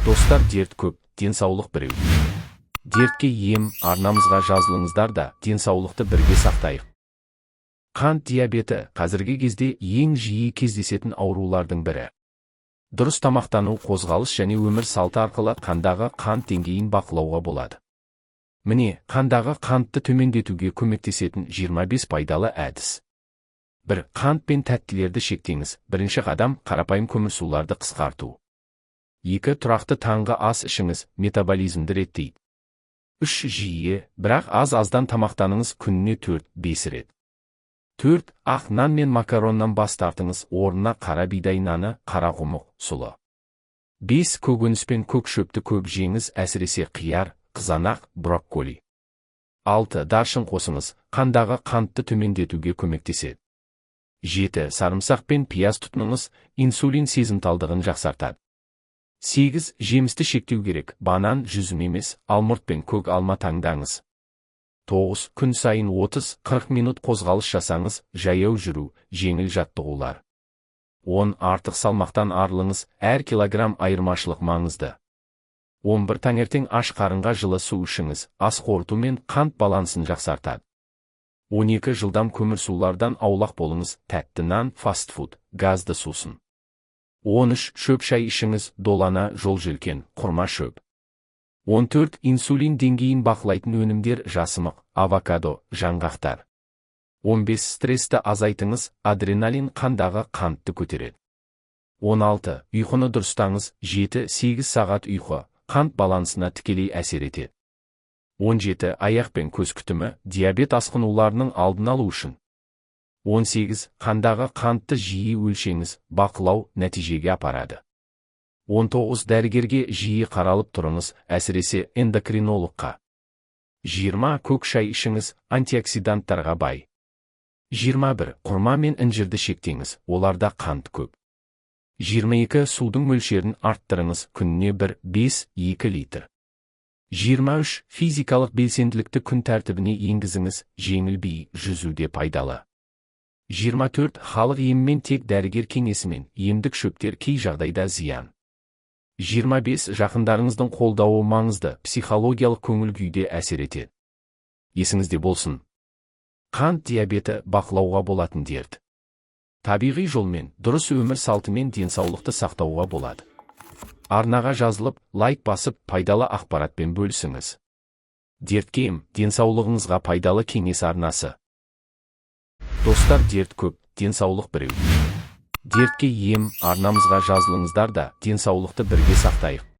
Достар, дерт көп, денсаулық біреу. Дертке ем арнамызға жазылыңыздар да, денсаулықты бірге сақтайық. Қант диабеті – қазіргі кезде ең жиі кездесетін аурулардың бірі. Дұрыс тамақтану, қозғалыс және өмір салты арқылы қандағы қант деңгейін бақылауға болады. Міне, қандағы қантты төмендетуге көмектесетін 25 пайдалы әдіс. 1. Қант пен тәттілерді шектеңіз. Бірінші қадам – қарапайым көмірсуларды қысқарту. 2. Тұрақты таңғы ас ішіңіз, метаболизмді реттейді. 3. Жиі, бірақ аз-аздан тамақтаныңыз, күніне 4-5 рет. 4. Ақ нан мен макароннан бас тартыңыз, орнына қара бидай наны, қарақұмық, сұлы. 5. Көкөніс пен көк шөпті көп жеңіз, әсіресе қияр, қызанақ, брокколи. 6. Даршын қосыңыз, қандағы қантты төмендетуге көмектеседі. 7. Сарымсақ пен пияз тұтыныңыз, инсулин сезімталдығын жақсартады. 8. Жемісті шектеу керек, банан, жүзім емес, алмұрт пен көк алма таңдаңыз. 9. Күн сайын 30-40 минут қозғалыс жасаңыз, жаяу жүру, жеңіл жаттығулар. 10. Артық салмақтан арылыңыз, әр килограмм айырмашылық маңызды. 11. Таңертең аш қарынға жылы су ішіңіз, ас қорыту мен қант балансын жақсартады. 12. Жылдам көмірсулардан аулақ болыңыз, тәтті нан, фастфуд, газды сусын. 13. Шөп шай ішіңіз, долана, жолжелкен, құрма шөп. 14. Инсулин деңгейін бақылайтын өнімдер: жасымық, авокадо, жаңғақтар. 15. Стрессті азайтыңыз, адреналин қандағы қантты көтереді. 16. Ұйқыны дұрыстаңыз, 7-8 сағат ұйқы қант балансына тікелей әсер етеді. 17. Аяқ пен көз күтімі, диабет асқынуларының алдын алу үшін. 18. Қандағы қантты жиі өлшеңіз, бақылау нәтижеге апарады. 19. Дәрігерге жиі қаралып тұрыңыз, әсіресе эндокринологқа. 20. Көк шай ішіңіз, антиоксиданттарға бай. 21. Құрма мен інжірді шектеңіз, оларда қант көп. 22. Судың мөлшерін арттырыңыз, күніне 1, 5, 2 литр. 23. Физикалық белсенділікті күн тәртібіне енгізіңіз, жеңіл би, жүзуде пайдалы. 24. Халық емімен тек дәрігер кеңесімен, емдік шөптер кей жағдайда зиян. 25. Жақындарыңыздың қолдауы маңызды, психологиялық көңіл күйде әсер етеді. Есіңізде болсын. Қант диабеті – бақылауға болатын дерт. Табиғи жолмен, дұрыс өмір салтымен денсаулықты сақтауға болады. Арнаға жазылып, лайк басып, пайдалы ақпаратпен бөлісіңіз. Дертке ем, денсаулығыңызға пайдалы кеңес арнасы. Достар, дерт көп, денсаулық біреу. Дертке ем арнамызға жазылыңыздар да, денсаулықты бірге сақтайық.